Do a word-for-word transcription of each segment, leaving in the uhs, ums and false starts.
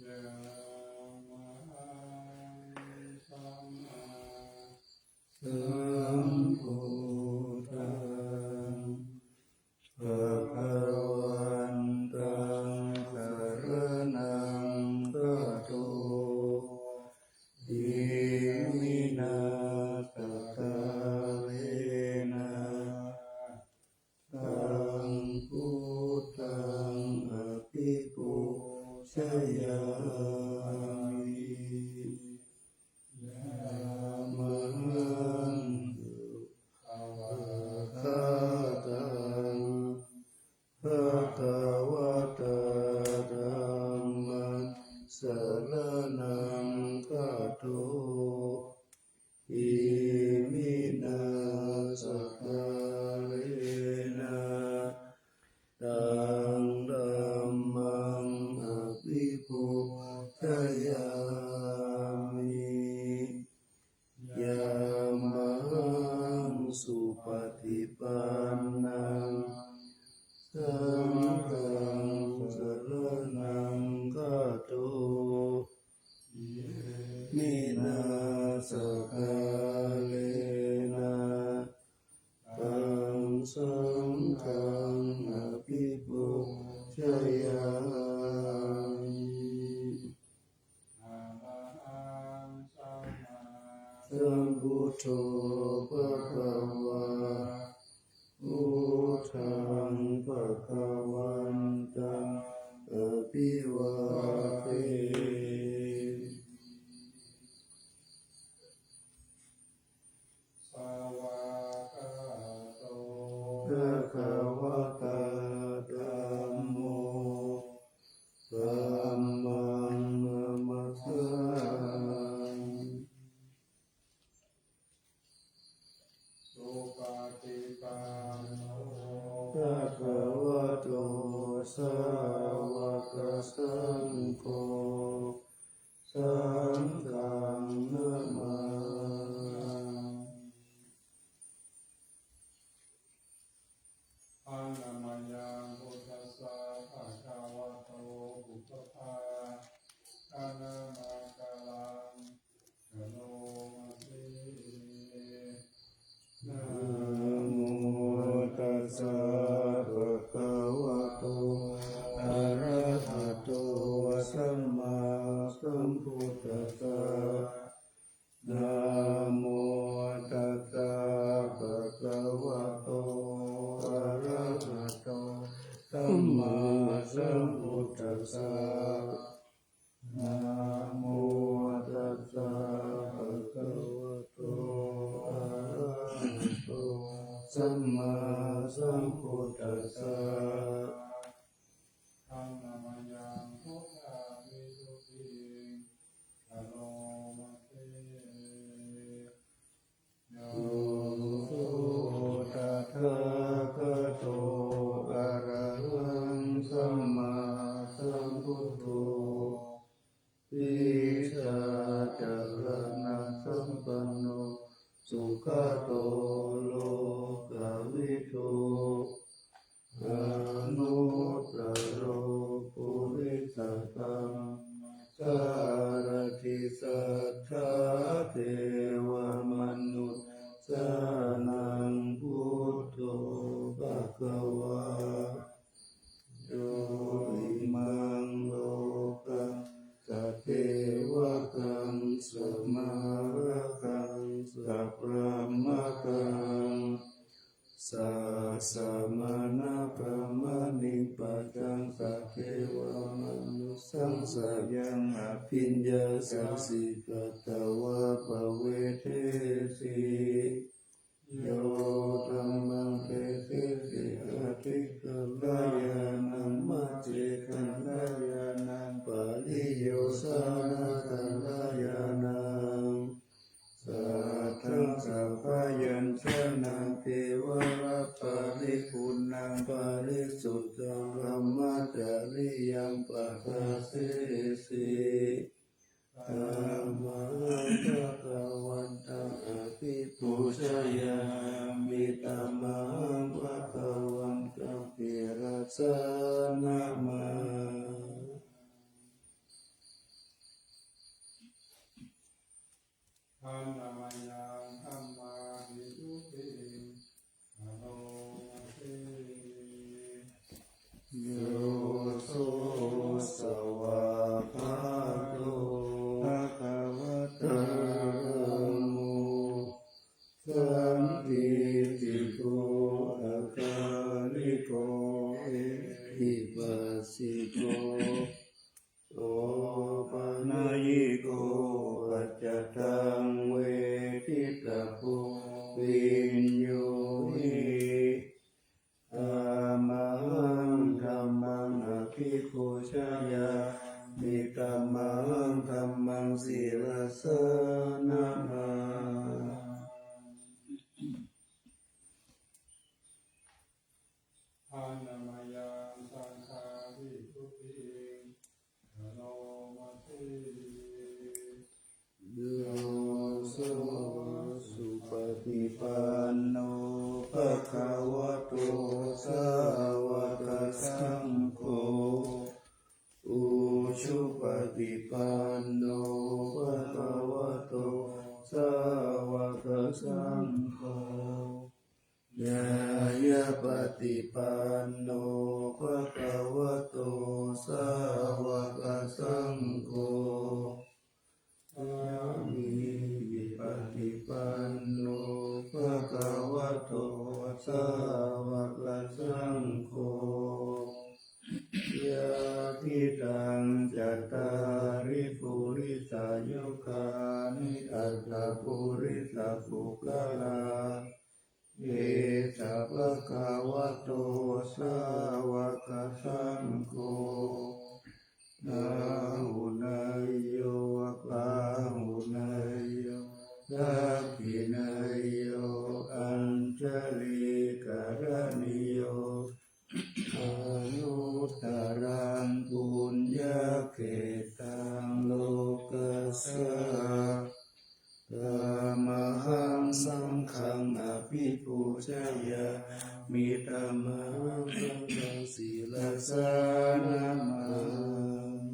Yamahaṃ sammāsambuddhaṃ bhagavantaṃ saraṇaṃ gato. Iminā sakkārena taṃ buddhaṃ abhipūjayāmi. Yamahaṃ svākkhātaṃ bhagavatā dhammaṃ saraṇaṃ gato. Iminā sakkārena taṃ dhammaṃ abhipūjayāmi. Yamahaṃ supaṭipannaṃ saṅghaṃ saraṇaṃ gato. Iminā sakkārena taṃ saṅghaṃ abhipūjayāmi. Arahaṃ sammāsambuddho bhagavā, buddhaṃ bhagavantaṃ abhivādemi. Svākkhāto bhagavatā dhammo, dhammaṃ namassāmi. Supaṭipanno bhagavato sāvakasaṅgho, saṅghaṃ namāmi. Paṇamāmihaṃ buddhassa bhagavato pubbabhāganamakāraṃ karoma se. Namo tassa bhagavato arahato sammāsambuddhassa. Namo tassa bhagavato arahato sammāsambuddhassa. Namo tassa bhagavato arahato sammāsambuddhassa. Paṇamāmihaṃ buddhaṃ visuddhim karoma se. Yo so tathāgato arahaṃ sammāsambuddho, vijjācaraṇasampanno sugato lokavidū, anuttaro purisadammasārathi satthā devamanussānaṃ buddho bhagavā. Yo imaṃ lokaṃ sadevakaṃ samārakaṃ sabrahmakaṃ sassamaṇabrāhmaṇiṃ pajaṃ sadevamanussānaṃ sayaṃ abhiññāya sikkhitvā pavedesi. Yo dhammaṃ desesi atthi kalyāṇaṃ majjhe kalyāṇaṃ pariyosāna kalyāṇaṃ, saddaṃ sabyañjanaṃ kevalaparipuṇṇaṃ parisuddhaṃ brahmacariyaṃ padassesi. Tamahaṃ bhagavantaṃ abhipūjayāmi. Tamahaṃ bhagavantaṃ sirasā namāmi. Yo supaṭipanno bhagavato sāvakasaṅgho, ujupaṭipanno bhagavato sāvakasaṅgho, ñāyapaṭipanno bhagavato sāvakasaṅgho, sāmīcipaṭipanno bhagavato sāvakasaṅgho, yadidaṃ cattāri purisayugāni aṭṭha purisapuggalā, esa bhagavato sāvakasaṅgho, āhuneyyo pāhuneyyo dakkhiṇeyyo añjalikaraṇīyo, anuttaraṃ puññakkhettaṃ lokassā. Tamaham saṅghaṃ abhipūjayāmi, tamaham saṅghaṃ sirasā namāmi.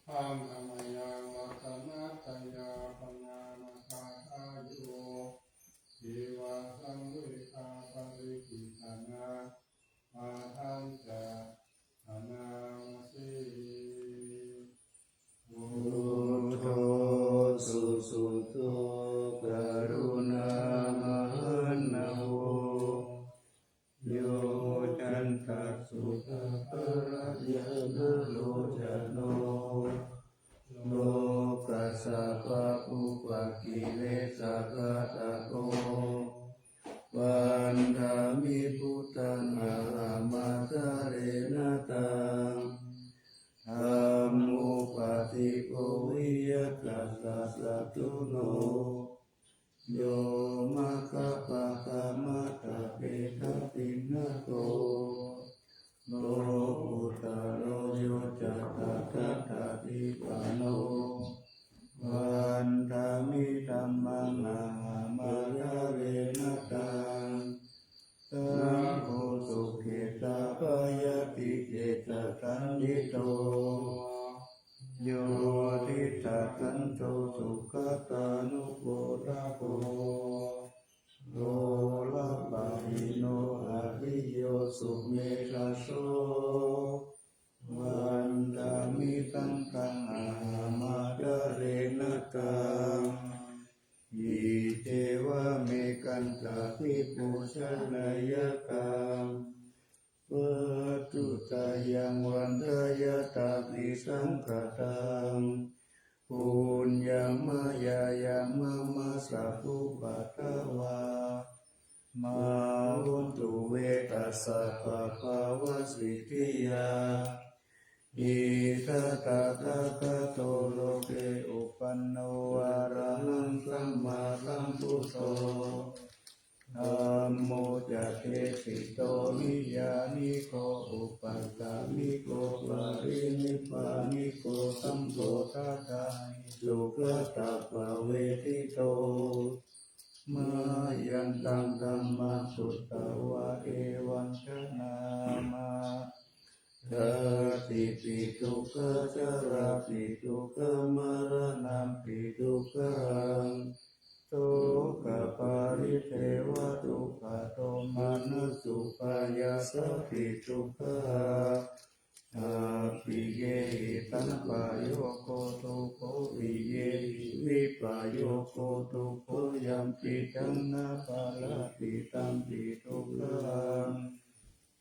Handa mayaṃ ratanattayabhaṇāma gāthāyo, cīvaraṃ veda paṭikkhiṇā, padañca bhaṇāma se. Buddho susuddho karuṇāmahaṇṇavo, yocantaṃ sudaṭṭhahatthaṃ ñāṇalocano, lokassa pāpūpakilesaghātako, vandāmi buddhaṃ ahamadārena taṃ. Dhammo paṭibo viya tassa satthuno, yo maggapākamatavedha diṭṭhato, lokuttaro yo ca tathāgatipano, vandāmi dhammaṃ ahamadārena taṃ. Saṅgho sukhetappayatike ca sañṇṭhito, yo diṭṭhadanto sugatānupodako, orapahīno ariyo sumedhaso, vandāmi taṃ taṃ ahamadārena taṃ. Iccevamekantabhipūjaneyyaṃ taṃ, vatthuttayaṃ vandeyyatāpi saṅkhataṃ. Puññaṃ mayā yaṃ mama sabbupaddavā, mā hontu ve tassa pabhāvasiddhiyā. Idha tathāgato loke uppanno arahaṃ sammāsambuddho, dhammo ca desito niyyāniko uppasamiko parinibbāniko sambodhāta hetukatāpavesito. Mayantaṃ dhammaṃ sutvā evaṃ bhaṇāma, jātipi dukkhā jarāpi dukkhā maraṇampi dukkhaṃ, sokaparidevadukkhadomanassupāyāsāpi dukkhā, appiyehi sampayogo dukkho, piyehi vippayogo dukkho, yampidaṃ na palabhi tampi dukkhaṃ,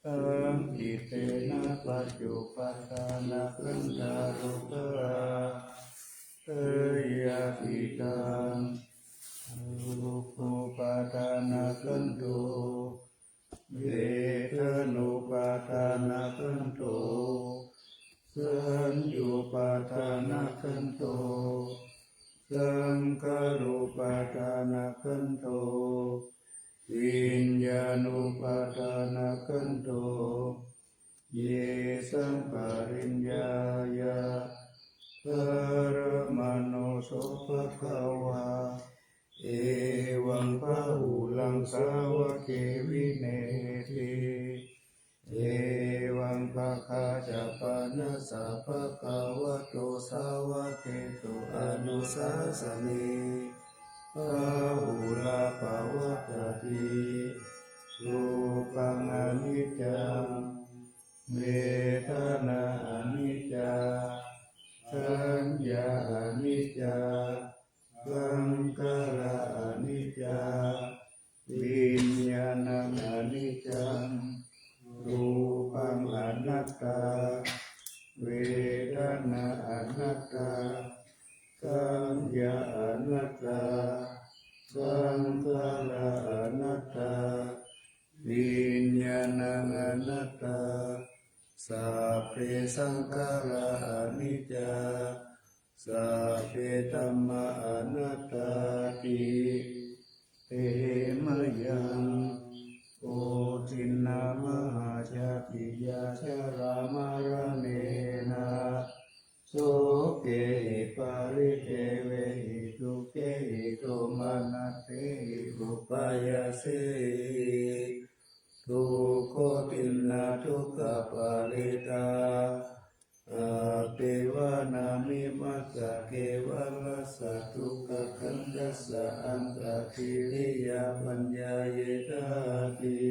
saṅkhittena pañcupādānakkhandhā dukkhā, seyyathīdaṃ, dukkhuppādānakkhandho, vedanupādānakkhandho, saññupādānakkhandho, saṅkhārupādānakkhandho, viññāṇupādānakkhandho, yesaṃ pariññāya paramāṇo so bhagavā, evaṃ bahulaṃ sāvake vineyyati, evaṃ bhāgā ca pana sa bhagavato sāvakesu anusāsati, bahulā pavattati. Rūpaṃ aniccaṃ, vedanā aniccā, saññā aniccā, saṅkhārā aniccā, viññāṇaṃ aniccaṃ. Rūpaṃ anattā, vedanā anattā, saññā anattā, saṅkhārā anattā, viññāṇaṃ anattā. Sabbe saṅkhārā aniccā, sabbe dhammā anattāti. Te mayaṃ otiṇṇā mahācākiyā jarāmaraṇena sokehi paridevehi dukkhehi domanassehi upāyāsehi, dukkhotiṇṇā dukkhaparittā, appevānamimassa kevalassa dukkhakandhassa antagiriyā paññāyetati.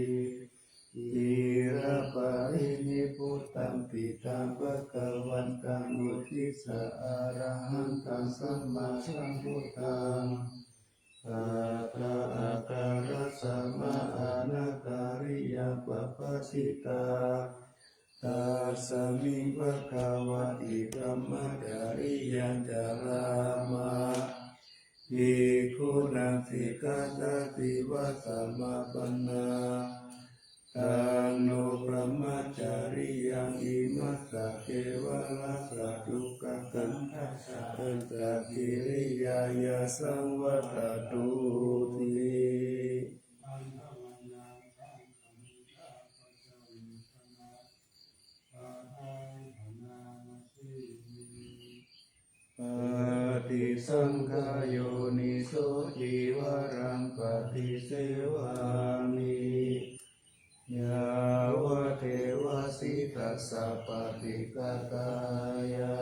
Khīlaparinibbutampi taṃ bhagavantaṃ uddissa arahantaṃ sammāsambuddhaṃ, tathāgatāraṃ samānakāriyaṃ pabbajitā, tasmiṃ bhagavati brahmacariyaṃ carāma, bhikkhūnaṃ sikkhāsādīvasamappannā. Taṃ no brahmacariyaṃ imassa kevalassa dukkhakandhassa antagiriyāya saṃvattatu ti. Paṭisaṅkhā yoniso cīvaraṃ paṭisevāmi, yāvadeva sītassa paṭighātāya,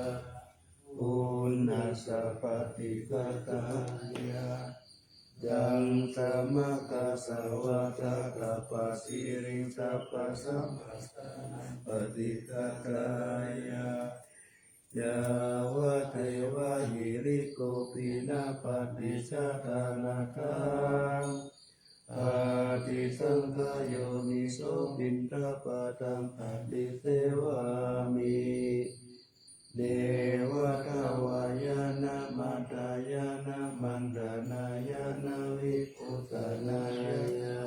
uṇhassa paṭighātāya, candamāgasa vātatappasiriṃ sabbasampattānaṃ paṭighātāya, yāvadeva hirikopinapaṭicchādanatthaṃ. Paṭisaṅkhā yoniso piṇḍapātaṃ paṭisevāmi, neva davāya na madāya na maṇḍanāya na vibhūsanāya,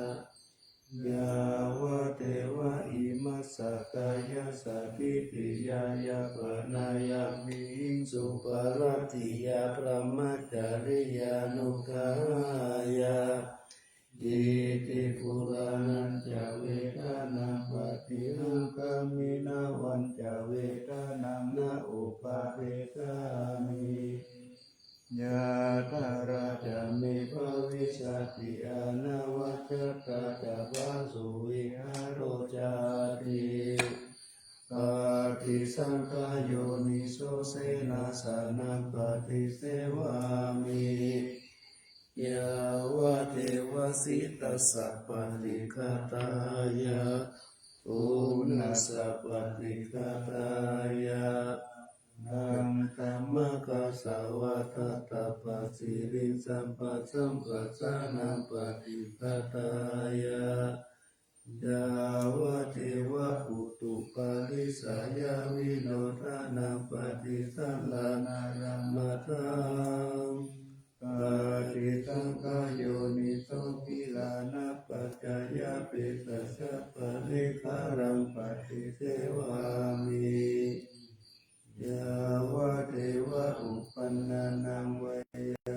yāvadeva imassa kāyassa ṭhitiyā yāpanāya vihiṃsuparatiyā brahmacariyānuggahāya, iti purāṇañca vedanaṃ paṭihaṅkhāmi navañca vedanaṃ na uppādessāmi, yātrā ca me bhavissati anavajjatā ca phāsuvihāro cāti. Paṭisaṅkhā yoniso senāsanaṃ paṭisevāmi, yāvadeva sītassa paṭighātāya, uṇhassa paṭighātāya, candamāgasa vātatappasiriṃ sabbasampattānaṃ paṭighātāya, yāvadeva utuparissayavinodanaṃ paṭisallānārāmatthaṃ. Paṭisaṅkhā yoniso gilānapaccayabhesajjaparikkhāraṃ paṭisevāmi, yāvadeva uppannānaṃ vayā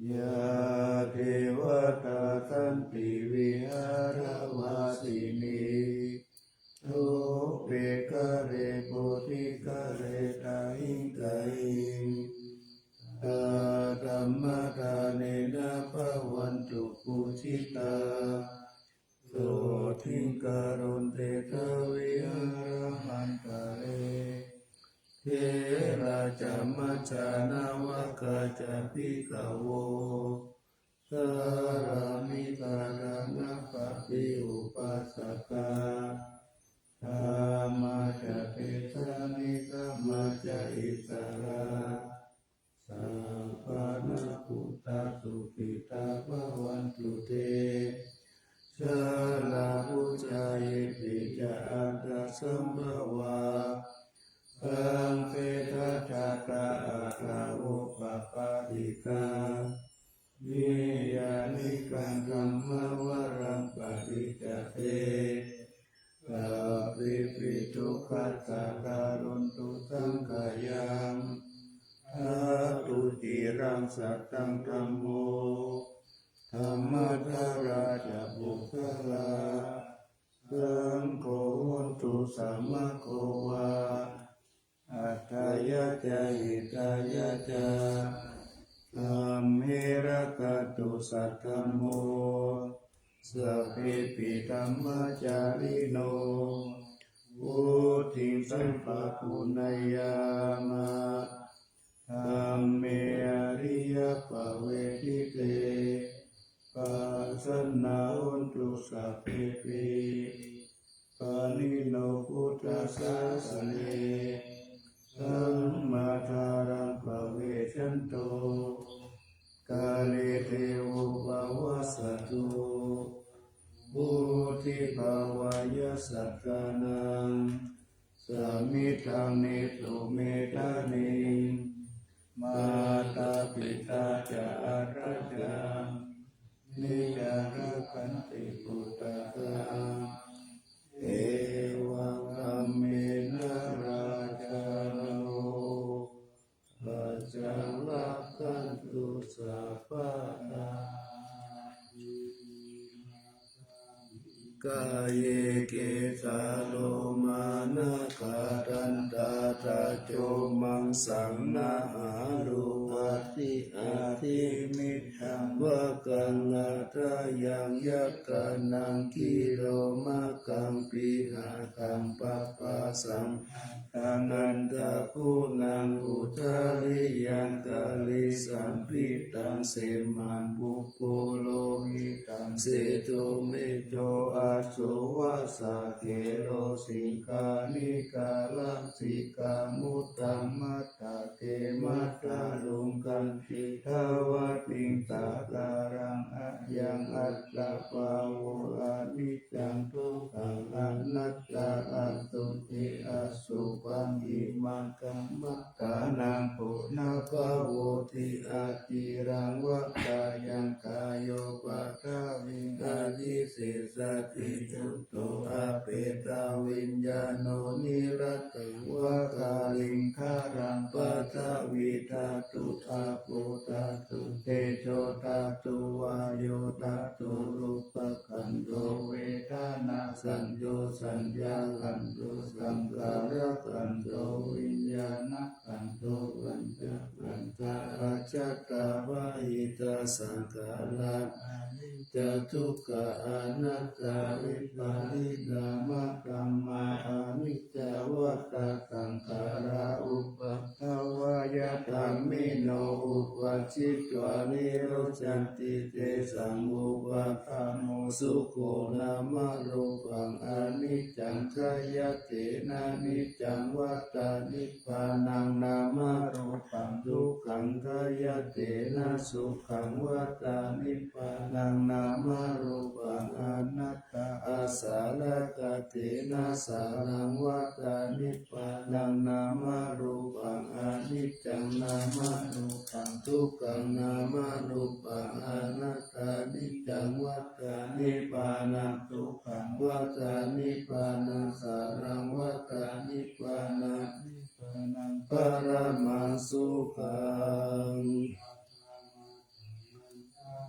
Yā devatā santi vihāravāsinī, thūpe ghare bodhighare tahiṃ tahiṃ, tā dhammadānena bhavantu pūjitā, sotthiṃ karontedha vihāramaṇḍale. Therā ca majjhā navakā ca bhikkhavo, sārāmikā dānapatī upāsakā, gāmā ca desā negamā ca issarā, sappāṇabhūtā sukhitā bhavantu te. Jalābujā yepi ca aṇḍasambhavā, saṃsedajātā athavopapātikā, niyyānikaṃ dhammavaraṃ paṭicca te, sabbepi dukkhassa karontu saṅkhayaṃ. Ṭhātu ciraṃ sataṃ dhammo, dhammaddharā ca puggalā, saṅgho hotu samaggo va, atthāya ca hitāya ca. Amhe rakkhatu saddhammo, sabbepi dhammacārino, vuḍḍhiṃ sampāpuṇeyyāma, dhamme ariyappavedite. Pasannā hontu sabbepi, pāṇino buddhasāsane, sammādhāraṃ pavecchanto, kāle devo pavassatu. Vuḍḍhibhāvāya sattānaṃ, samiddhaṃ netu medaniṃ, mātā pitā ca atrajaṃ, niccaṃ rakkhanti puttakaṃ, evaṃ dhammena rājāno, pajaṃ rakkhantu sabbadā. Kāye kecā lomā nakhā dantā taco maṃsaṃ nahārū athi ādimicchaṃ vakaṃ athayaṃ yathā naṅgī lomakaṃ pihakaṃ papphāsaṃ anantaguṇaṃ udariyaṃ karīsaṃ pittaṃ semhaṃ pubbu lohitaṃ sedo medo assu vasā khelo siṅghāṇikā lasikā muttamattha ke matthaluṅgaṅ khiḍḍāvatiṃ sāgaraṃ. Ayaṃ attabhāvo aniccaṃ dukkhaṃ anattā āsuti asubhaṃ imaṃ kammatthānaṃ punabbhavoti aciraṃ. Vata yaṃ kāyo paṭhaviṃ adhisessati chuḍḍho apetaviññāṇo niratthaṃ va kaliṅgaraṃ paṭhavī dhātu āpo dhātu tejo dhātu vāyo dhātu rūpa khandho vedanāsañño saññākhandho saṅkhārakhandho viññāṇakhandho pañcakkhandhā ajjhattā bahiddhā saṅkhārā aniccā dukkhā anattā vipariṇāmadhammā aniccā vata saṅkhārā uppādavayadhammino uppajjitvā nirujjhanti tesaṃ vūpasamo sukho. Nāmarūpaṃ aniccaṃ khayattena niccaṃ vata nibbānaṃ nāmarūpaṃ dukkhaṃ khayattena sukhaṃ vata nibbānaṃ nāmarūpaṃ anattā asarakkhatena saraṃ vata nibbānaṃ nāmarūpaṃ aniccaṃ nāmarūpaṃ dukkhaṃ dukkhaṃ nāmarūpaṃ anattā, niccaṃ vata nibbānaṃ dukkhaṃ vata nibbānasāraṃ vata nibbānaṃ nibbānaṃ paramaṃ sukhaṃ.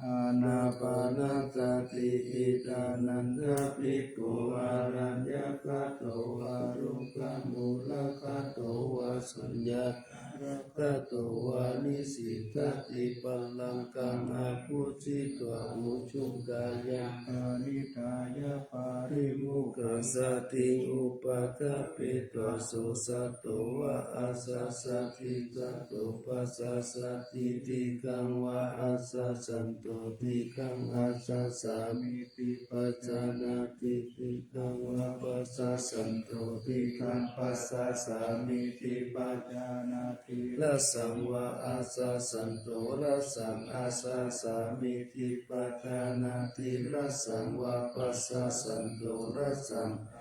Ānāpānasati. Idha nañca bhikkhu vā araññagato vā rukkhamūlagato vā suññatāragato vā nisīdati, pallaṅkaṃ āguṃ chitvā ujukayaṃ pariṭṭhāya pāṭimukhasatiṃ upaṭṭhapetvā, so sato vā assa sati, sato passasati, dīghaṃ vā assa santo, dīghaṃ assa sāmīti pajānāti, dīghaṃ vā passa santo, dīghaṃ passa sāmīti pajānāti, rassaṃ vā assa santo, rassaṃ assa sāmīti pajānāti, rassaṃ vā passa santo, rassaṃ passa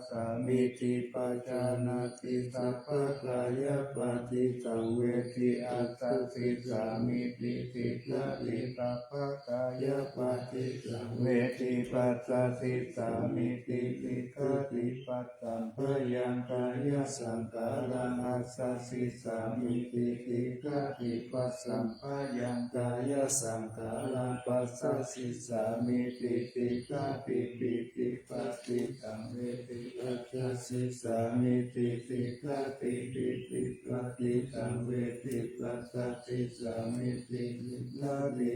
sāmīti pajānāti, sabbakāyapaṭisaṃvedī assa sī sāmīti sikkhati, sabbakāyapaṭisaṃvedī passa sī sāmīti sikkhati, passamphayaṃ kāyasaṅkhāraṃ assa sī sāmīti sikkhati, passamphayaṃ kāyasaṅkhāraṃ passa sī sāmīti sikkhati, pītipati saṃvedī assa sī sāmīti sikkhati, pītipati saṃvedī passa sī sāmīti sikkhati,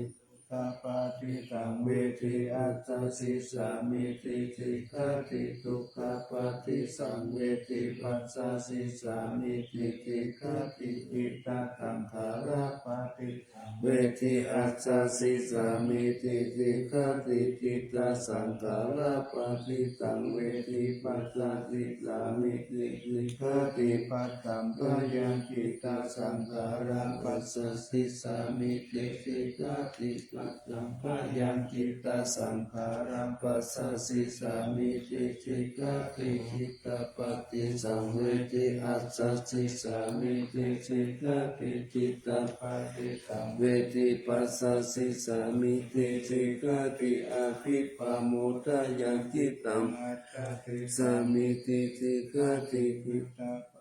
sukhapati saṃvedī assa sī sāmīti sikkhati, dukkhapati saṃvedī passa sī sāmīti sikkhati, cittasaṅkhārapati saṃvedī assa sī sāmīti sikkhati, cittasaṅkhārapati saṃvedī passa sī sāmīti sikkhati, passamphayaṃ cittasaṅkhāraṃ passa sī sāmīti sikkhati, passamphayaṃ cittasaṅkhāraṃ passa sī sāmīti sikkhati, cittapati saṃvedī assa sī sāmīti sikkhati, cittapati saṃvedī passa sī sāmīti sikkhati, abhippamodayaṃ cittaṃ assa sī sāmīti sikkhati, cittapati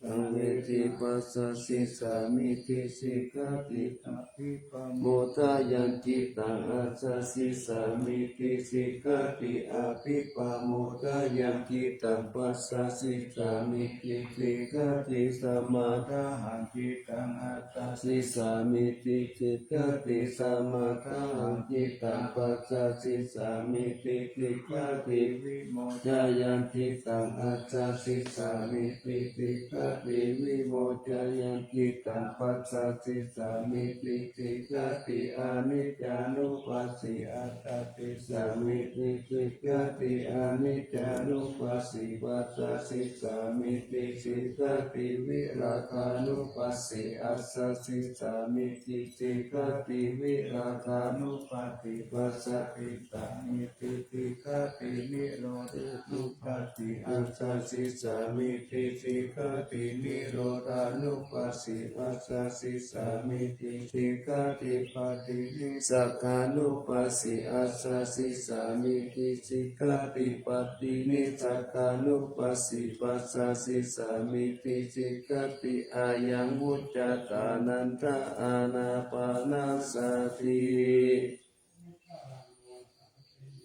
saṃvedī passa sī sāmīti sikkhati, abhippamodayaṃ cittaṃ assa sī sāmīti sikkhati, abhippamodayaṃ cittaṃ passa sī sāmīti sikkhati, samādahaṃ cittaṃ assa sī sāmīti sikkhati, samādahaṃ cittaṃ passa sī sāmīti sikkhati, vimocayaṃ cittaṃ assa sī sāmīti sikkhati, vimocayaṃ cittaṃ passa sī sāmīti sikkhati, aniccānupassī assa sī sāmīti sikkhati, aniccānupassī passa sī sāmīti sikkhati, virāgānupassī assa sī sāmīti sikkhati, virāgānupassī passa sī sāmīti sikkhati, nirodhānupassī assa sī sāmīti sikkhati, nirodhānupassī passa sī sāmīti sikkhati, paṭinissagānupassī assa sī sāmīti sikkhati, paṭinissagānupassī passa sī sāmīti sikkhati, ayaṃ vuccatā ānanda ānāpānasati.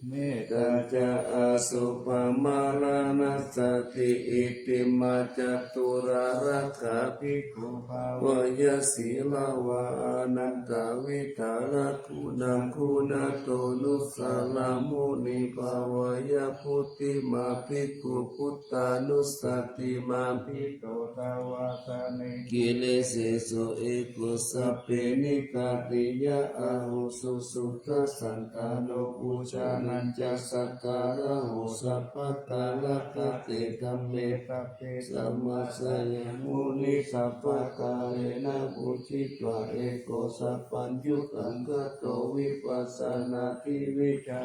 Mettā ca asubhaṃ maraṇassati, iccimā ca tūḷārāgā bhikkhū bhāveyya sīlavā, ānandavidhāraguṇaṃ guṇato nussaramā muni, bhāveyya buddhimān bhikkhū buddhānussatiṃ abhiññāya. Kilesānaṃ pūreyyuṃ sabbe nigghātiyā, aho suddhasandāno pūjana Nañca sakkāraho sabbadā rakkhaṇe dhamme sabbe. Samassāya muni sabbakālena pūjitva eko sabbaññutaṃ gato vipassanādhi vijjā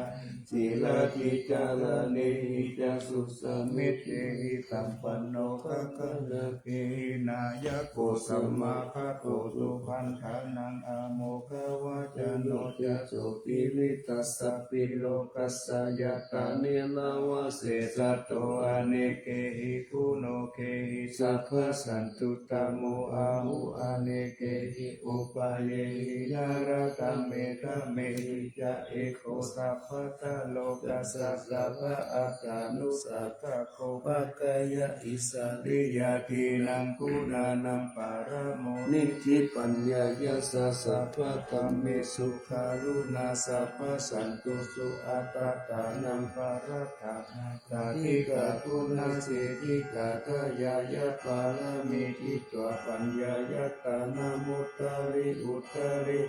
sīlādhi cāraṇehi ca susamitehi sampanno gaganalakehi nāyako samāgato supandānaṃ āmokavacano ca sotthivittassa pilokassa yathā neva sesato anekehi guṇokehi sabbasantuttamo ahu anekehi upāyehi narattame dhamme ca eko sabbattha lokassa sabba attānussāsako pākāya isariyā dīnaṃ guṇānaṃ paramo niddhi paññāya ca sabbadhammesu kāruṇā sabbasantusu attattānaṃ paratthānā ca dīghā guṇāsiddhi ca dāyāya pāramī citvā paññāya dānamuttari uttari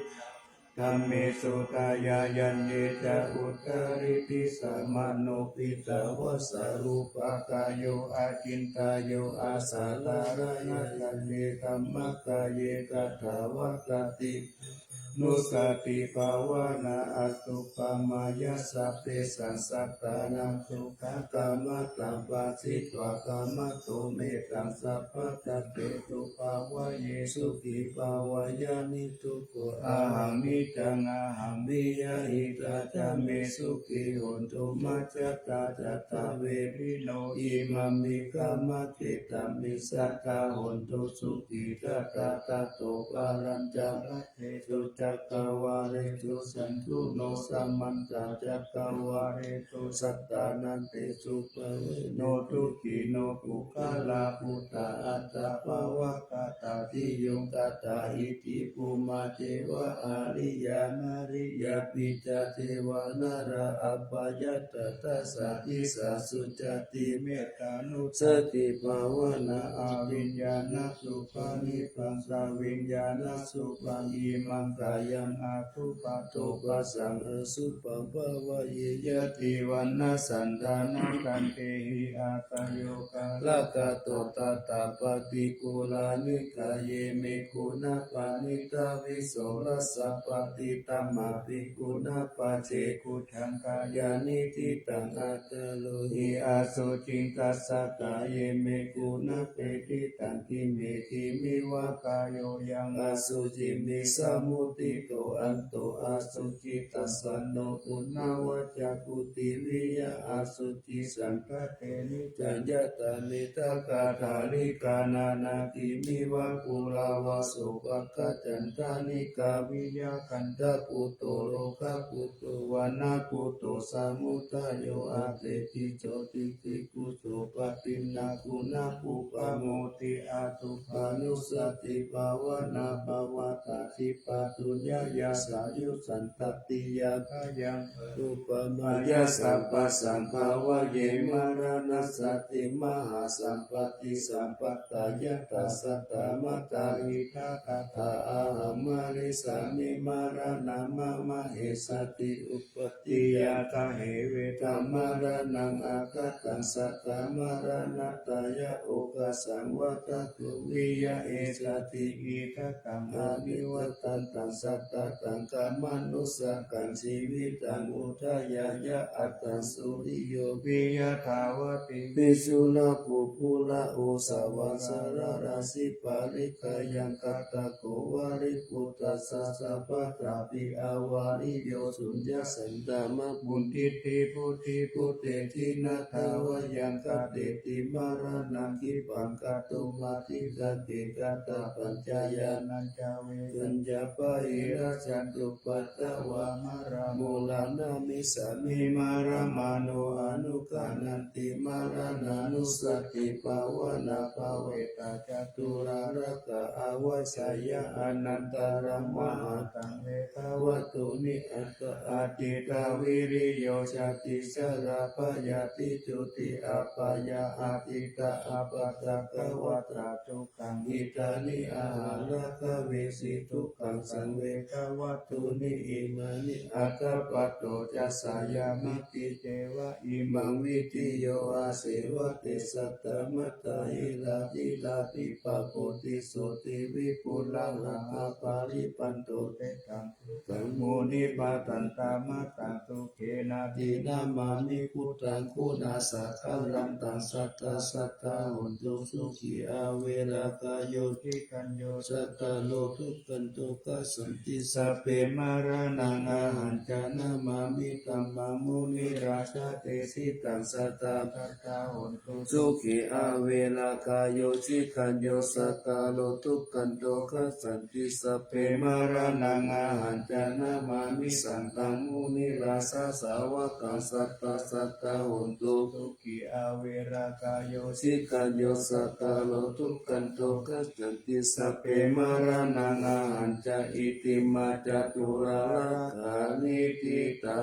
dhammesu dāyāya ye ca uttariddhi samāno piṭṭhāvassa rūpakāyo acintayyo asalarāya ca ye dhammakāye katvāna atthi nussatibhāvanā anupamayya sabbesaṃ sattānaṃ sukhakammataṃ phāsitvā khamatu mettaṃ sabbattaṭṭhesu bhāvaye sukhī bhāvaye nidu ahaṃ niccaṃ ahaṃ viya hitvā ca me sukhī hontu majjhattā ca dvāraṃ imaṃ vikāmacetāmi sadā hontu sukhitattā tato palañca bhaddhesu cakkavāḷesu saṇṭhino samantā cakkavāḷesu sattānaṃ tesu pajjunno dukkhi no puggalā bhūtā attabhāvaṃ gatāti yo gattha iti bhummā devā ariyanariyāpi ca devā nalā apayantadā saddhisañjāti mettānussatibhāvanā abhiññānasubhaṃ imaṃ kāyaṃ asupaṃ bhāvaye yadivaṇṇaṃ chandamā sandehi āsayo kālakato tathāpati gaṇhāhi kāye me guṇā paṇītā visorasā paṭiṭamā bhikkhunā pacchekuttā kāyāni ṭhitaṃ akāruhi asuciṃ tassa kāye me guṇā paṇītā kimmetiṃ iva kāyo yaṃ asuciṃ vissamuttito anto asuci tassa no punabbhañjaṃ puthiviyaṃ asuciṃ saṅkhāte niccaṃ yathā middhagandhā nikkhaṇhā nāgini va kulavā sopāga candanikkā viya kaṇṭaputto rogaputto vaṇṇaputto samudayo ateti jotiti kuso paṭinā guṇā pubbamutti atubhānussatibhāvanā pavattati pātuyāya sāyuṃ santatiyā bhayaṃ anupamayya sabbasaṃ bhāvaye maraṇassati mahāsampatti sampattā yattha sattā mattā idha tattha ahaṃ marissāmi maraṇā mama essati uppādiya tahe vedaṃ maraṇaṃ aggaṭaṃ sattā maraṇatthāya okāsaṃ vata gu viya essati idha taṃ avivadantaṃ sattā taṃ kamanussakaṃ jīvitaṃ udayāya attaṃ suriyo pi yathāvatī visurā phuggulā osavā salarajjhi parikkhayaṃ kaṭṭhako vāriputtassa sabbattapi avariyo suññā sandhamā muñcitti buddhibhūtehi na thāvayaṃ kāleti maraṇaṃ khippaṃ kātumatthidhāge katapañca yānañca vesañca pahīnā ca duppaddavā mārā maraṇamissāmi maraṇā no anugghaṇhanti maraṇānussatibhāvanā bhāvetabba ca tūlā rāgā āvajjeyya anantaṃ mahataṃ vedavatthu niyyānikaṃ atītavīriyo jāti jarābyādi juti apāyā atītā appaṭikavatā dukkhā idāni ahaṃ rakkhavehi dukkhā saṅ Vegavattuni imāni, aggappatto ca sayamati, ceva imaṃ vidhi yo āseva, te satta mātā hirātilā, dīpavoti jotī vipulā, mahāpāribhāto tetaṃ suttaṃ munivaravacanaṃ, sukhena dinamāni buddhaṃ, guṇāsagaraṃ taṃ sadā sadā hontu, sukhī averā kāyo, cikañño sadā lokuttaro, gacchanti sabbe maraṇaṃ ahañca namāmi, dhammaṃ munirājā desitaṃ, sadā sadā hontu, sukhī averā kāyo, cikañño sadā lokuttaro, gacchanti sabbe maraṇaṃ ahañca namāmi, saṅghaṃ munirājā sāvakaṃ, sadā sadā hontu, sukhī averā kāyo, cikañño sadā lokuttaro, gacchanti sabbe maraṇaṃ ahañca. Itimā caturāgā paṇidhitā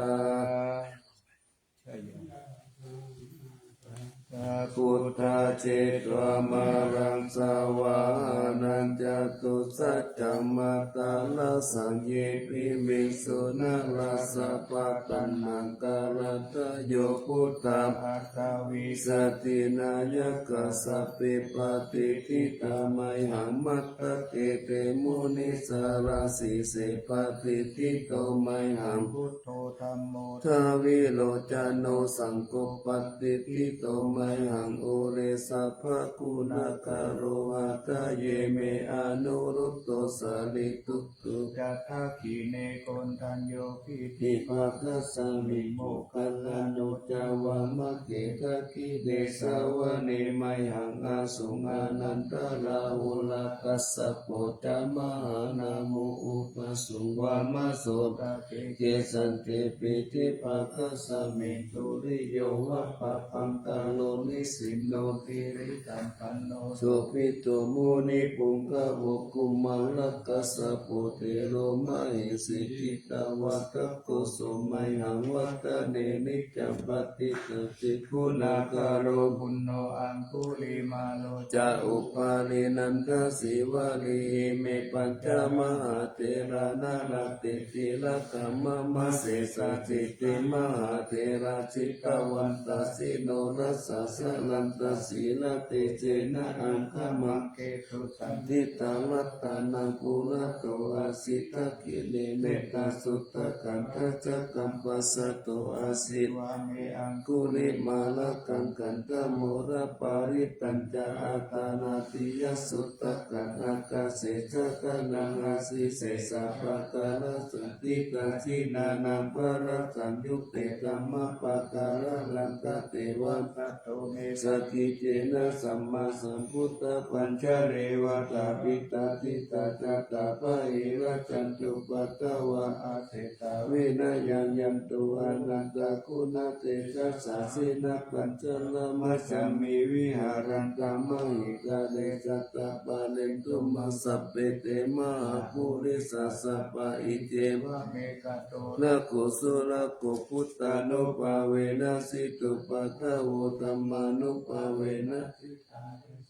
buddhā jetvā māraṃ savāhanaṃ, catusaccāmatarasaṃ ye piviṃsu narāsabhā. Taṇhaṅkarādayo buddhā aṭṭhavīsati nāyakā, sabbe patiṭṭhitā mayhaṃ matthake te munissarā. Sīse patiṭṭhito mayhaṃ buddho dhammo dvilocano, saṅgho patiṭṭhito mayhaṃ ure sabbaguṇākaro. Hadaye me anuruddho sārīputto ca dakkhiṇe, koṇḍañño piṭṭhibhāgasmiṃ moggallāno ca vāmake. Dakkhiṇe savane mayhaṃ āsuṃ ānandarāhulā, kassapo ca mahānāmo ubhāsuṃ vāmasotake. Kesante piṭṭhibhāgasmiṃ suriyo va pabhaṅkaro, nisinno sirisampanno sobhito munipuṅgavo. Kumārakassapo thero mahesī cittavādako, so mayhaṃ vadane niccaṃ patiṭṭhāsi guṇākaro. Puṇṇo aṅgulimālo ca upālī nandasīvalī, ime pañca mahātherā nalāṭe tilakā mama. Sesāsīti mahātherā jitavantā jinorasā, jalantā jinatejaṃ aṅgamaṅgesu saṇṭhitā. Ratanaṃ purato āsi dakkhiṇe mettasuttakaṃ, dhajaggaṃ pacchato āsi vāme aṅgulimālakaṃ. Khandhamoraparittañca āṭānāṭiyasuttakaṃ, ākāse chadanaṃ āsi sesā pākārasaṇṭhitā. Jinānaṃ balasaṃyutte dhammapākāralaṅkate, vasato me sakiccena sammāsambuddhapañjare. Vātapittādisañjātā bāhirajjhattupaddavā, ase tā vinayaṃ yantu anantaguṇatejasā. Jinapañjaramajjhamhi viharantaṃ mahītale, sadā pālentu maṃ sabbe te mahāpurisāsabhā. Iccevam ekato rāhulo kumbhīro buddhānubhāvena jitupaddavo, dhammānubhāvena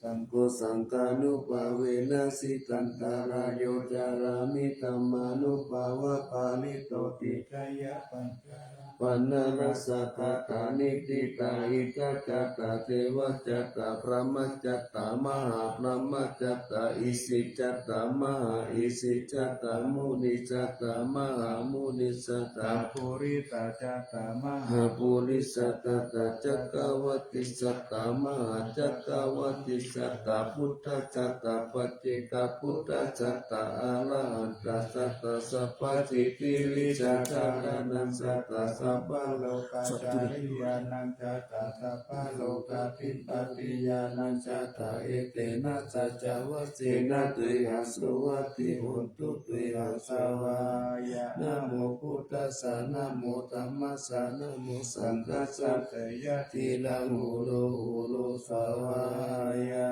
saṅgho, saṅghānubhāvena jitantarāyo, carāmi dhammānubhāvapālito. Tiṭṭhāya pañcasākāra paṇṇarasā kāthā niṭṭhitā: Iddhajātā devajātā brahmajātā mahābrahmajātā isijātā mahāisijātā munijātā mahāmunijātā purisa jātā mahāpurisajātā, cakkavatti jātā mahācakkavattijātā, buddhajātā paccekabuddhajātā, arahantajātā sabbasiddhivijjādharānaṃ jātā, sabbalokacāriyānaṃ jātā, sabbalokādhipatiyānaṃ jātā, etena saccavajjena tuyhaṃ suvatthi hotu. Tuyhaṃ svāhāya. Namo buddhassa, namo dhammassa, namo saṅghassa. Jayasiridharaṃ horo horo svāhāya.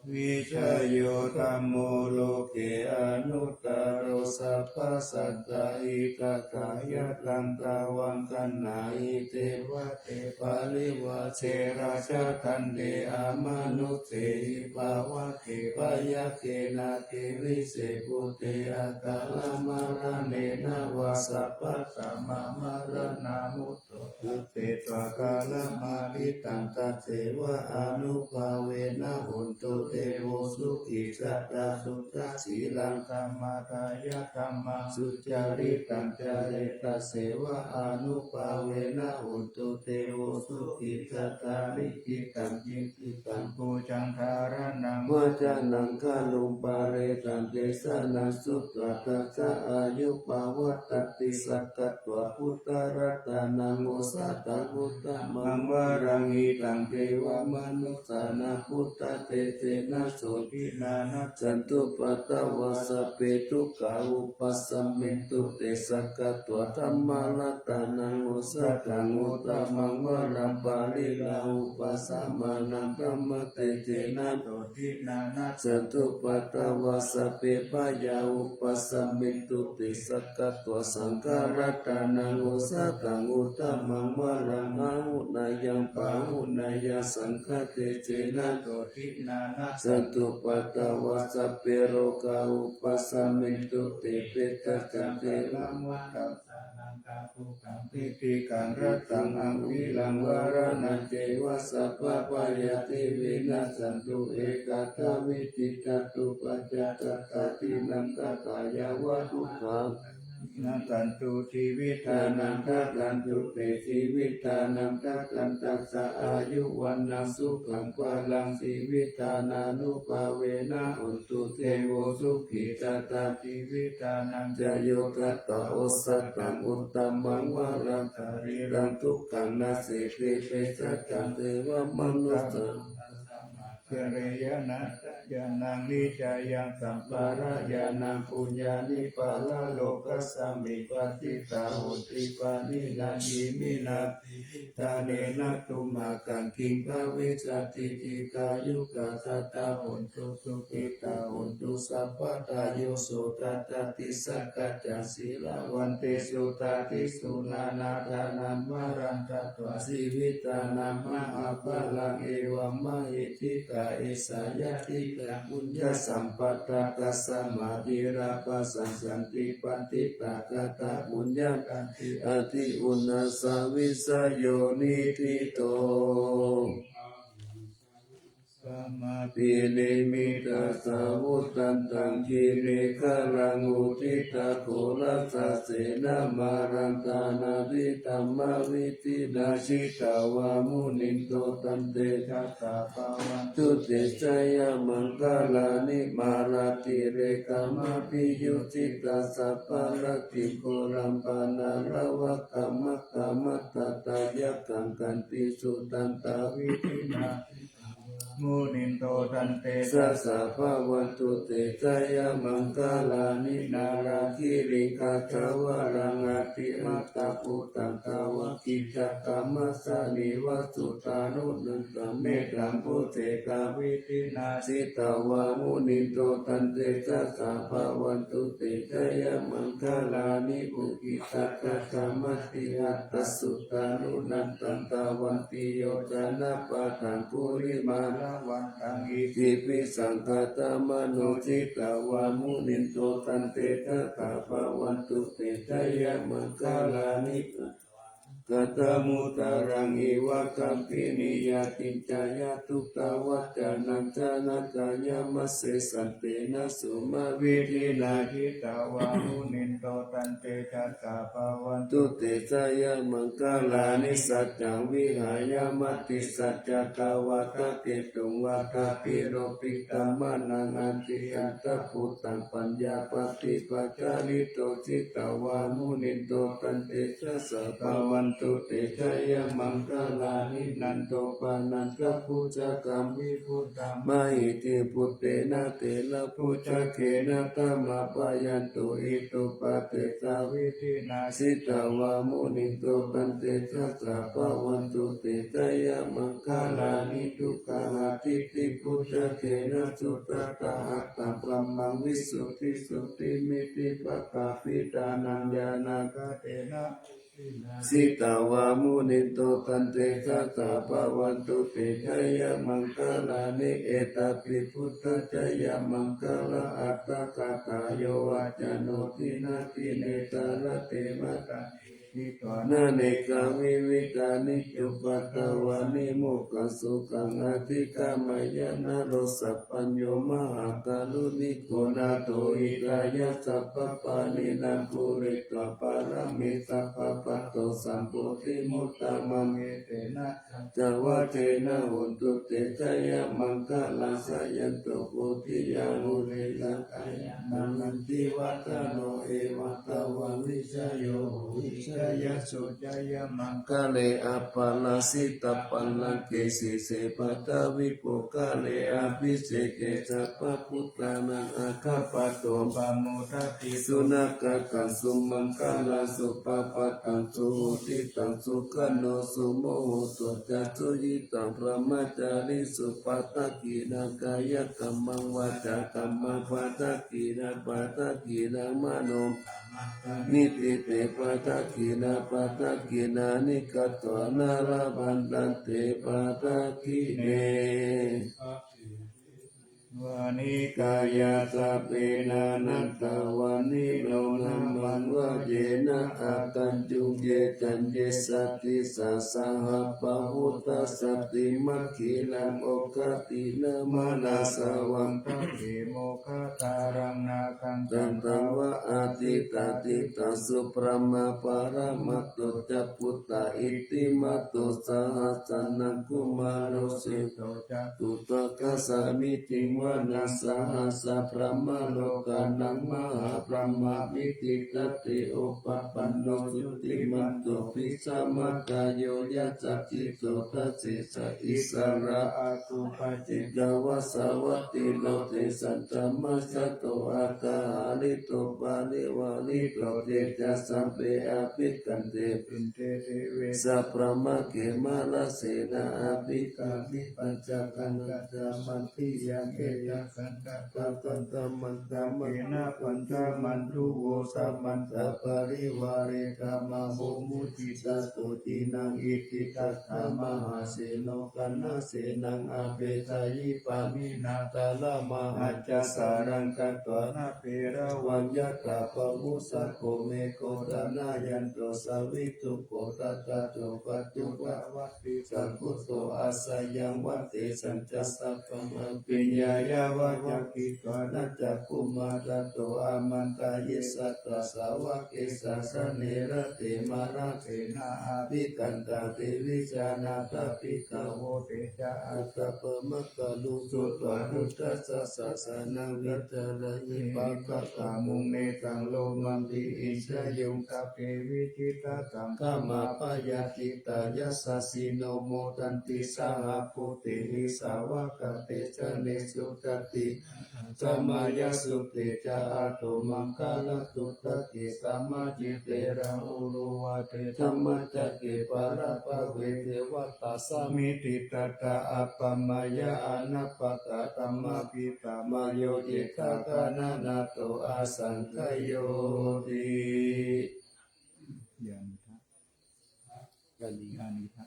Vijayo dhammo loke anuttaro, sabbasattahitatthāya. Taṃ tvaṃ gaṇhāhi devate parivāse rājadaṇḍe amanussehi pāvake byagghe nāgirisevatte akāramaraṇena vā sabbaṭṭhamamaraṇā mutto ṭhapetvā kālamāritaṃ tasseva ānubhāvena hontu devo sukhī sadā suddhasīlaṃ dhammadāyakaṃ maṃ sucaritaṃ care tasseva ānubhāvena hontu devo sukhī sadā likkhitaṃ cintitaṃ pūjaṃ dhāraṇaṃ vācanaṃ garuṃ pāretaṃ desanaṃ sutvā tassa āyu pavaḍḍhatīti. Sakkatvā buddharatanaṃ osathaṃ uttamaṃ varaṃ hitaṃ devamanussānaṃ buddhatejena sotthinā nassantupaddavā sabbe dukkhā vūpasamentu te. Sakkatvā dhammaratanaṃ osathaṃ uttamaṃ varaṃ pariḷāhūpasamanaṃ dhammatejena sotthinā nassantupaddavā sabbe bhayā vūpasamentu te. Sakkatvā saṅgharatanaṃ osathaṃ uttamaṃ varaṃ āhuneyyaṃ pāhuneyyaṃ saṅghatejena sotthinā nassantupaddavā sabbe rogā vūpasamentu te. Petānañca saṅghaṃ varaṃ vata tthaṃ piṭikaṃ rataṃ aṅgīraṃ varaṇañceva sabbabhayā te vinassantu. Ekadā vītitā dukkhacattā dīnaṃ kathā yāva dukkhā vinassantu jīvitanaṃ dadantu te jīvitaṃ dadaṃ tassa āyu vaṇṇaṃ sukhaṃ balaṃ jīvitadānubhāvena hontu devo sukhī sadā jīvitañca yo tattha osathaṃ uttamaṃ varaṃ sarīraṃ dukkhaṃ nassi te pesajaṃ devamanussānaṃ sabbadukkhānañca ñāṇaṃ niccayaṃ sampādayānaṃ puññāni paralokasmiṃ patiṭṭhā honti pāṇinā iminā jīvitānena tumhākaṃ kiṃ bhavissati dīghāyukā sadā hontu sukhitā hontu sabbadā. Yo sottha atthi sakkacca sīlavantesu tatthi suṇātha dhammaṃ varaṃ datvā jīvitaṃ mahapphalaṃ evammahi dīghā esa ñātikā puññasampatā tasmā dhīrā bhāsassanti paṇḍitā katapuññatā atthi uṇhissavijayo niṭṭhito. Sammāparinimmitasāvudhantaṃ girigabbharaṃ uditaghorasasenamāraṃ dānādidhammavidhinā jitavā munindo tantejasā bhavatu te jayamaṅgalāni. Mārātirekamabhiyujjhitasabbarattiṃ ghorampanāḷavakamakkhamathaddhayakkhaṃ khantīsudantavidhinā munindo tantejasā bhavatu te jayamaṅgalāni. Nāḷāgiriṃ gajavaraṃ atimattabhūtaṃ dāvaggicakkamasanīva sudāruṇantaṃ mettambusekavidhinā jitavā munindo tantejasā bhavatu te jayamaṅgalāni. Ukkhittakhaggam atihatthasudāruṇantaṃ dhāvantiyojanapathaṅgulimālavantaṃ iddhībhisaṅkhatamano jitavā munindo tantejasā bhavatu te jayamaṅgalāni. Kaṇhamudraṃ iva gabbhinīyā ciñcāya duṭṭhavacanaṃ janakāyamajjhe santena somavidhinā jitavā munindo tantejasā bhavatu te jayamaṅgalāni. Saccaṃ vihāya matisaccakavādaketuṃ vādābhiropitamanaṃ atiandhabhūtaṃ paññāpadīpajalito jitavā munindo tantejasā bhavatu te jayamaṅgalāni. Nandopanandabhujagaṃ vibudhaṃ mahiddhiṃ puttena therabhujagena damāpayanto iddhūpadesavidhinā jitavā munindo tantejasā bhavatu te jayamaṅgalāni. Duggāhadiṭṭhibhujagena sudaṭṭhahatthaṃ brahmaṃ visuddhijutimiddhibakābhidhānaṃ ñāṇāgadena jitavā munindo, taṃ tejasā bhavatu te jayamaṅgalāni. Etāpi buddhajayamaṅgalaaṭṭhagāthā, yo vācano dinadine sarate matandī, hitvānanekavividhāni cupaddavāni, mokkhaṃ sukhaṃ adhigameyya naro sapañño. Mahākāruṇiko nātho, hitāya sabbapāṇinaṃ, pūretvā pāramī sabbā, patto sambodhimuttamaṃ. Etena saccavajjena, hotu te jayamaṅgalaṃ. Jayanto bodhiyā mūle, sakyānaṃ nandivaḍḍhano, evaṃ tvaṃ vijayo hohi, jayassu jayamaṅgale. Aparājitapallaṅke, sīse paṭhavipokkhare, abhiseke sabbabuddhānaṃ, aggappatto pamodati. Sunakkhattaṃ sumaṅgalaṃ, supabhātaṃ suhuṭṭhitaṃ, sukhaṇo sumuhutto ca, suyiṭṭhaṃ brahmacārisu. Padakkhiṇaṃ kāyakammaṃ, vācākammaṃ padakkhiṇaṃ, padakkhiṇaṃ mano, amittite padakkhiṇā. Padakkhiṇāni katvāna, labhantatthe padakkhiṇe. Vāni kāyā sabbe, nānattavaṇṇino, nāmanvayena āgañchuṃ, ye caññe sadisā saha, pahūtasaddi maggīnaṃ, oghatiṇṇamanāsavaṃ, dakkhemoghataraṃ nāgaṃ, candaṃva asitātitaṃ. Subrahmā paramatto ca, puttā iddhimato saha, sanaṅkumāro seṭṭho ca, suddhā kasā middhiṃ vanaṃ. Sahassabrahmalokānaṃ, mahābrahmābhitiṭṭhati, upapanno jutimanto, bhismākāyo yasassi so. Dasettha issarā āgū, paccekavasavattino, tesañca majjhato, aṭṭhahārito parivārito. Te ca sabbe abhikkante, pinde deve sabrahmake, mārasenā abhikkāmi, paccaññāya mandiyaṃ. Etha gaṇhatha bandhamattha, maggena bandhamatthu vo, samantā parivāretha, mā vo muñcittha koci naṃ. Iti tattha mahāseno, kaṇhasenaṃ apesayi, pāṇinā talamāhacca, saraṃ katvāna bheravaṃ. Yathā pāvussako megho, thanayanto savijjuko, tadā so paccudāvatti, saṅkuddho asayaṃvatti. Tañca sabbaṃ abhiññāya, vavakkhitvāna cakkhumā, tato āmantayi satthā, sāvake sāsane rate. Mārasenā abhikkantā, te vijānātha bhikkhavo. Te ca ātappamakaruṃ, sutvā buddhassa sāsanaṃ, vītarāgehi pakkakamuṃ, nesaṃ lomampi iñjayuṃ. Sabbe vijitasaṅgāmā, bhayātītā yasassino, modanti saha bhūtehi, sāvakā te janesutāti. Samayasutte ca ātappamakaruṃ, sutvā te dhammacitte, rāhulā va te dhammacakke, pālāpale devatā samitiṃ. Tadā ātappamāya, anappakantaṃ abhisamāyo, cittaṃ khandhamānāto, āsavakkhayoti. Yānīdha. Yānīdha.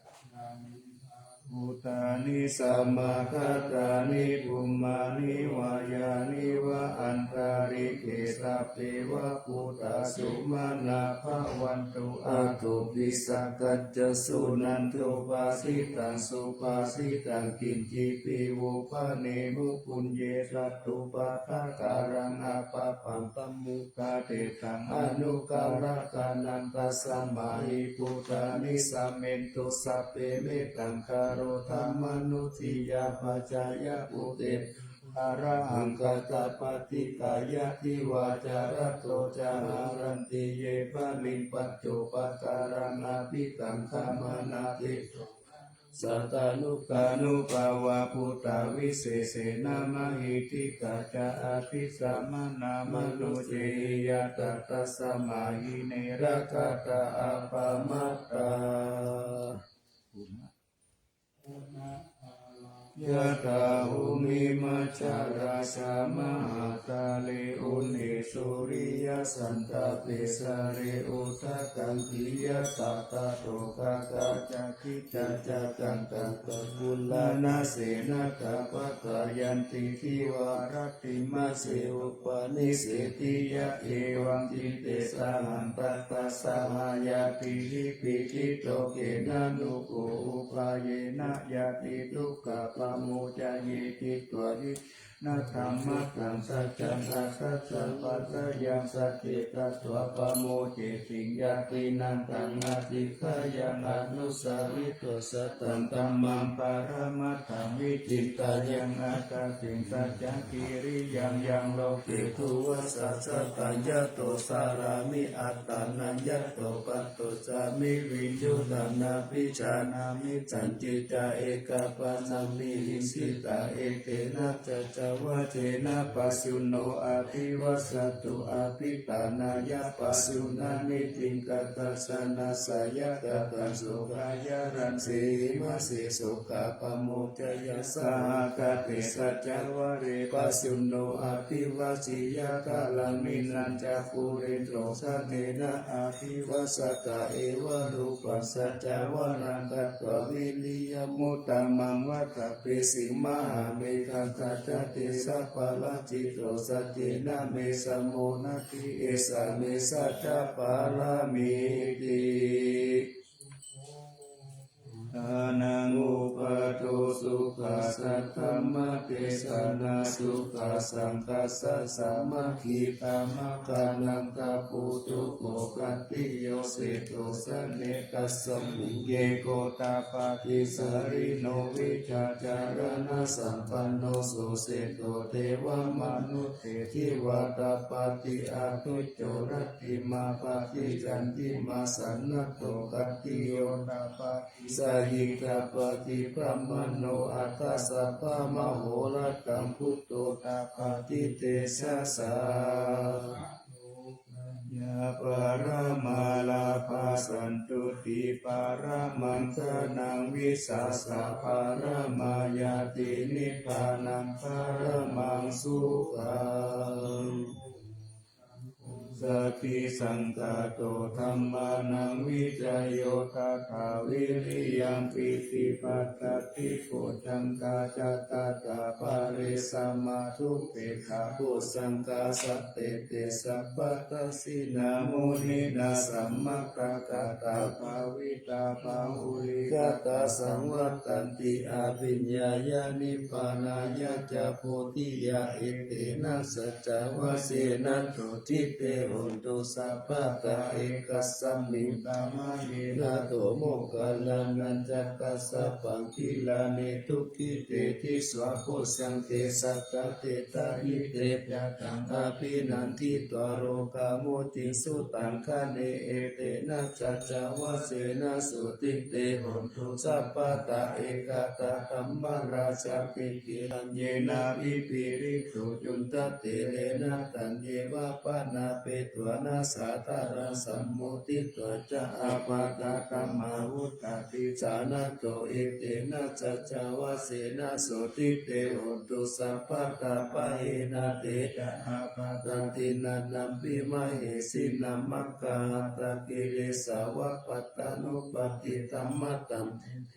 Bhūtāni samāgatāni, bhummāni vā yāni va antalikkhe, sabbe va bhūtā sumanā bhavantu, athopi sakkacca suṇantu bhāsitaṃ. Subhāsitaṃ kiñcipi vo bhaṇemu, puññe satthu pāpakaraṃ apāpaṃ, pamod- -dāye taṃ anukampaṃ, tasmā hi bhūtā nisāmethu. Sabbe mettaṃ karotha mānusiyā pajāya bhūtebhi, arahaṃ kataṃ paṭiggaṇhiyā divā ca ratto ca haranti ye baliṃ, pañcupākāramabhitaṃ, samānā tejo sattā anuttaraṃ. Bhummānubhāvā bhūtā visesena mahiddhikā, ca abhisamānā manussehi ñātā, tasmā hi ne rakkhatha appamattā. Yathā bhummimajjharajā mahākāre unnissūriyasandhabhe jale udakaṃ khiyatapathokā ca khiḍḍācaraṃ tathāgatānaṃ senā tappakayanti. Divā rattimāse upanisseti yaṃ evaṃ citte sahaṃ tatra sahañātibhi pīḷito kena no ko upāyena ñātidukkhā pamuccayeti. Dvādesa na dhammaṭṭhaṃ saccaṃ aṭṭhassa paccayaṃ sacce tatvā pamoceti. Ñātīnaṃ taṃ adhiggāya anusaritvā sataṃ dhammaṃ paramatthaṃ vichittā yaṃ attasiṃ saccaṃ kiriyaṃ yaṃ loke duva sassataṃ yato carāmi attānaṃ yato patto sāmi viññūhī nābhijānāmi sañcicca ekapāsami hiṃsitā. Etena saccavajjena pajjunno abhivassatu abhiṭhānāya pajjuṇhāni ciñcādasanāsaya kataṃ sokāya raññe vimajjhe sokā pamuccaya. Sahagatā saccavajjena pajjunno abhivajjeyya kālaṃ niṇṇañca purindro saṇhena abhivassatā evarūpaṃ saccavajjena katvā viriyamuttamaṃ vata pesi mahāmeghasaccadesaparatito saccena me samo natthi esā me saccapāramīti. Ṭhānaṃ uppādo sukhā saddhammadesanā sukhā saṅghassa sāmaggī dhammaggānaṃ tapo sukho. Khattiyo seṭṭho janetasmiṃ ye gotapādi jalino vijjācaraṇasampanno so seṭṭho devamanusseshiva tapati anuttaro rattimāpati candimā sannaddho khattiyo tapati jhāyī tapati brāhmaṇo atha sabbamahorattaṃ buddho tapati tejasā. Ñā paramā lābhā santuṭṭhī paramaṃ dhanaṃ vissāsā paramā ñātī nibbānaṃ paramaṃ sukhaṃ. Saddhisaṅkhāto dhammānaṃ vicayo tathā viriyaṃ pīti passaddhi bojjhaṅgā ca tathāpare samādhupekkhabojjhaṅgā sattete sabbadassinā muninā sammadakkhātā bhāvitā bahulīkatā saṃvattanti abhiññāya nibbānāya ca bodhiyā. Etena saccavajjena sotthi te hotu sabbadā. Ekasmiṃ samaye nātho moggallānañca kassapaṃ gilāne dukkhite disvā bojjhaṅge satta desayi tejā taṃ abhinanditvā rogā mucciṃsu taṅkhaṇe. Etena saccavajjena sotthi te hotu sabbadā. Ekadā dhammarājāpi gelaññenābhipīḷito cundattherena taññeva bhaṇāpetvāna sādaraṃ sammoditvā ca ābādhā tamhā vuṭṭhāsi. Jānātha etena saccavajjena sotthi te hotu sabbadā. Pahīnā te ca ābādhā tiṇṇannampi mahesinaṃ maggāhatakilesā va pattānuppattidhammataṃ.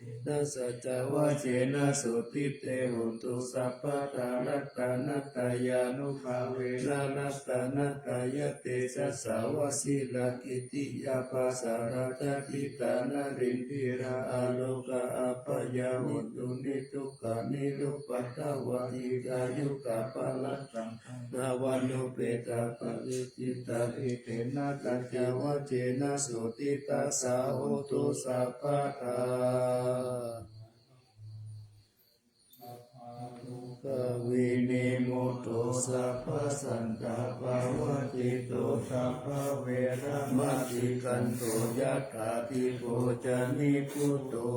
Etena saccavajjena sotthi te hotu sabbadā. Ratanattayānubhāvena ratanattayatejasā vajirakkhittiyā pākāradajitā narīndirā arogā abyāvadyū niddukkā nirupaddavā dīghāyukā paladdhaṃ dāvānubhedā paricittā. Etena saccavajjena sotthi tassa hotu sabbadā. Sabbadukkhā vinimutto sabbasantāpavajjito sabbaveramatikkanto yathā dīpo ca nibbuto.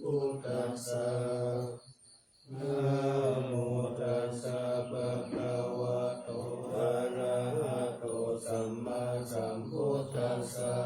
Buddhassa. Namo tassa bhagavato arahato sammāsambuddhassa.